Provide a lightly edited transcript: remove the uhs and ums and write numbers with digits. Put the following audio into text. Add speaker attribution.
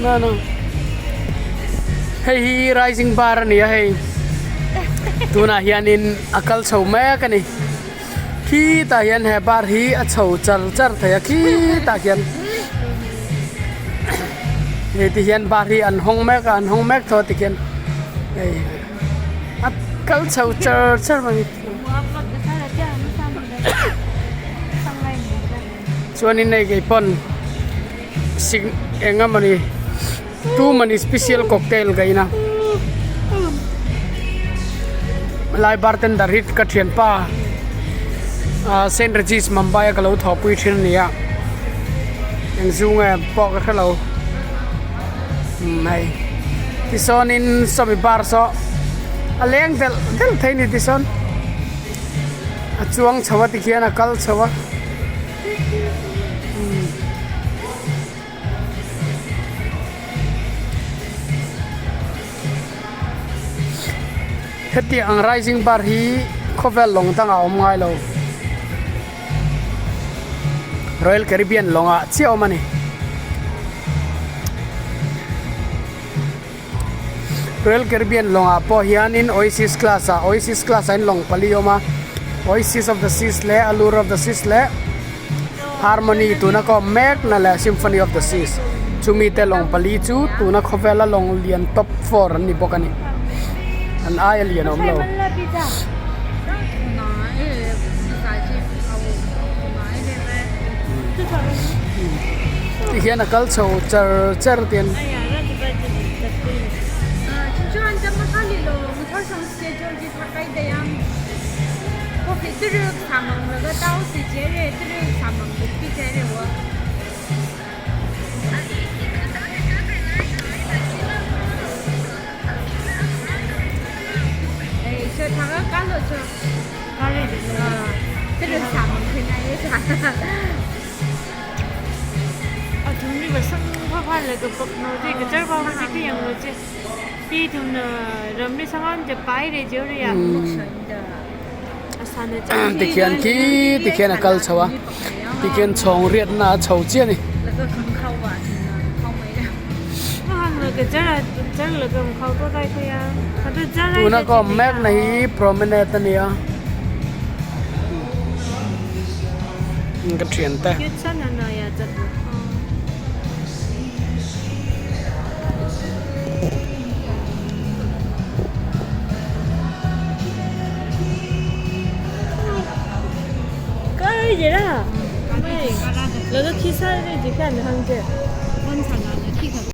Speaker 1: No no. Hei hi rising bar a ni a hei. Tunah hianin a kal chho mek a ni. Khitah hian he bar hi a chho char char thei a khitah khian hei ti hian bar hi an hawng mek a an hawng mek tho a ti khian hei a kal chho char char mai a ni. Chuanin hei kei pawn sig eng emawni two mani special cocktail ka in a helai bartender hi ka thianpa ah Saint Regis Mumbai a ka lo thawhpui thin a ni a eng zu nge pawh ka hrelo umm hei tisawn in sawmi bar saw a leng delh delh thei a ni tisawn. A chuang chho a tikhian a kal chho a heti ang rising bar hi khawvel lawng dangah a awm ngai lo Royal Caribbean lawngah chiah a awm a ni. Royal Caribbean lawngah pawh hianin Oasis class ah Oasis class ah hian lawng pali a awm a Oasis of the Seas leh Allure of the Seas leh Harmony tuna ka awm mek na leh Symphony of the Seas chumi te lawng pali chu tuna khawvela lawng lian top four an ni bawk a ni an aia lian a awm lo. Tihian a kal chho char char te an. Tikhian khi tikhian a kal chho a tikhian chhawng riatna a chho chiah a ni. Tuna ka awm mek na hi promenade a ni a ka thiante.